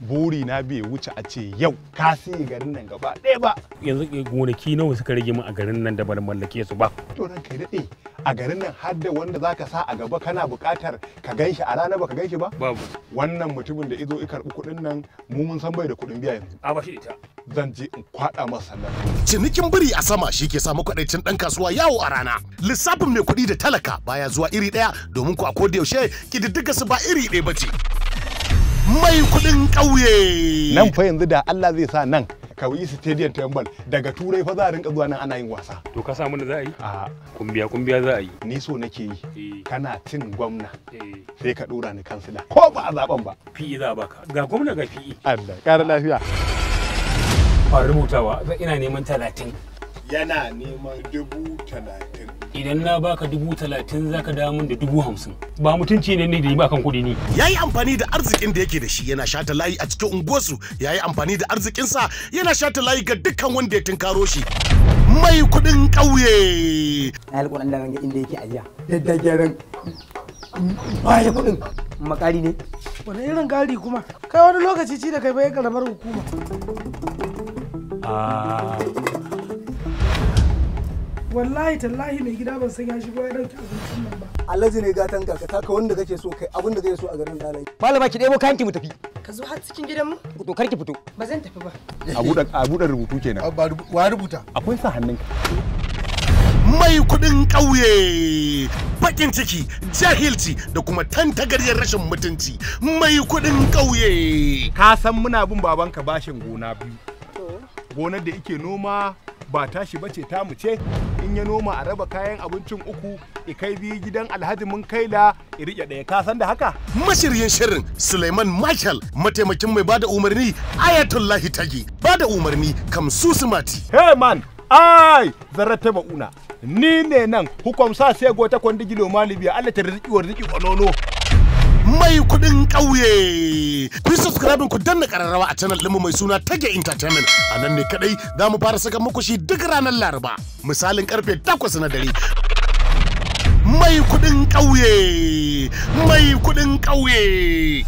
Buri na bai wuce a ce yau ka siye garin nan gaba ɗaya ba. Yanzu gonaki nawa suka rage min a garin nan da ban mallake su ba? To ranka ya daɗe, a garin nan har da wanda zaka sa a gaba kana buƙatar ka ganshi a rana baka ganshi ba? Babu. Wannan mutumin da izo i karɓi kuɗin nan mu mun san bai da kuɗin biya yanzu. A ba shi ita. Zan je in kwaɗa masa sallah. Cinikin biri a sama shi ke sa makwaɗaicin ɗan kasuwa yawo a rana. Lissafin mai kuɗi da talaka baya zuwa iri ɗaya domin ku a koda yaushe ƙididdiga su ba iri ɗaya bace. Mai kuɗin ƙauye. Nan fa yanzu da Allah zai sa nan ka yi stadium tambal daga Turai fa za a rinka zuwa nan ana yin wasa. To ka samu da za a yi? A kumbiya kumbiya za a yi. Ni so nake yi. Kana cin gwamna. Sai ka dora ni kansila. Ko ba a zaben ba. PE za a baka. Ga gwamna ga PE. Allah ƙara lafiya. Fara rubutawa ina neman 30. Yana neman 30,000. Idan na baka 30,000 zaka dawo min da 50,000. Ba mutunci ne ne da yi ba kan kuɗi ne. Yayi amfani da arzikin da yake da shi yana shata layi a cikin unguwarsu. Yayi amfani da arzikinsa yana shata layi ga dukkan wanda ya tunkaro shi. Mai kuɗin ƙauye. Na alƙur'an da ranga inda yake ajiya. Da gyaran baya kuɗin. Makari ne. Wani irin gari kuma? Kai wani lokaci ci da kai bai karamar hukuma. Wallahi tallahi mai gida ban san ya shigo ya dauki abincin nan ba. Alhaji ne gatan ka, ka taka wanda kake so kai abin da kake so a garin Dalai. Malama ki ɗebo kayan ki mu tafi. Ka zo har cikin gidan mu? To kar ki fito. Ba zan tafi ba. A buɗe rubutu kenan. Wa rubuta? Akwai sa hannunka. Mai kuɗin ƙauye. Bakin ciki, jahilci da kuma tantagaryar rashin mutunci. Mai kuɗin ƙauye. Ka san muna bin babanka bashin gona biyu. Gonar da yake noma ba tashi bace tamu ce, in ya noma a raba kayan abincin uku, ikai biyu gidan Alhaji mun kaila i rike ɗaya, ka san da haka? Mashiryin shirin Suleiman Michael, mataimakin mai bada umarni Ayatullahi Tagi, bada umarni Kamsu Sumati. Hey man, ai zarrata ba'una, ni ne nan hukum sa sai go ta kwandigilo malibiya Allah ta riziki wa riziki onono. Mai kuɗin ƙauye. Ku yi subscribe ku danna ƙararrawa a channel ɗinmu mai suna Tage Entertainment. A nan ne kaɗai za mu fara saka muku shi duk ranar Laraba, misalin karfe 8 na dare. Mai kuɗin ƙauye. Mai kuɗin ƙauye.